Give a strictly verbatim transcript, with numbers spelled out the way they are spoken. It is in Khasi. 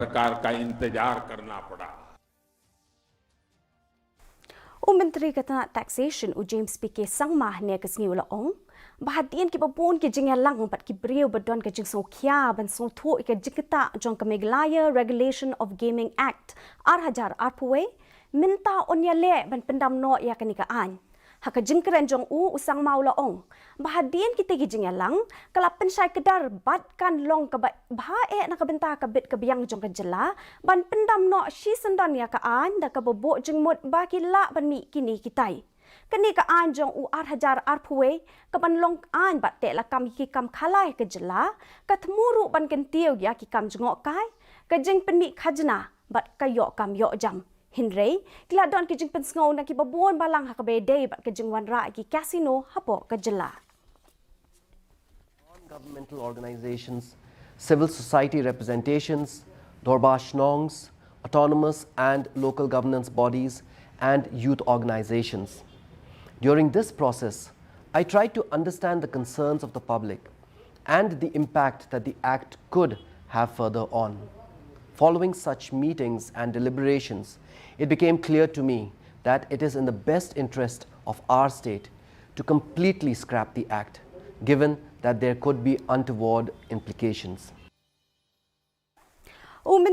प्रकार का इंतजार करना पड़ा। U Myntri ka tnat Taxation u James P K Sangma hynne ka sngi u la ong ba hadien kiba bun ki jingïalang bad ki briew ba don ka jingsngewkhia ban sngewthuh ïa ka jingktah jong ka Meghalaya Regulation of Gaming Act ar hajar arphew wei, mynta yn ïaleh ban pyndam noh ïa kane ka aiñ. Ha ka jingkren jong u, u Sangma u la ong ba hadien kita ki jingïalang ka la pynshai kdar bad kan long kaba bha eh na ka bynta ka bit ka biang jong ka jylla ban pyndam noh shisyndon ïa ka aiñ da kaba buh jingmut ba ki lah ban mih kine kitai. Kane ka aiñ jong u ar hajar arphew wei kaban long aiñ bad teh lakam ïa ki kam khalai ha ka jylla, ka thmu ruh ban kyntiew ïa ki kam jngohkai, ka jingpynmih khajna bad ka ïoh kam ïoh jam. Hynrei ki la don ki jingpynsngew na kiba bun balang ha kaba ïadei bad ka jingwanrah ïa ki casino hapoh ka jylla. Non-governmental organizations, civil society representations, Dorbar Shnongs, autonomous and local governance bodies, and youth organizations. During this process, I tried to understand the concerns of the public and the impact that the Act could have further on. Following such meetings and deliberations, it became clear to me that it is in the best interest of our state to completely scrap the Act, given that there could be untoward implications. U Myntri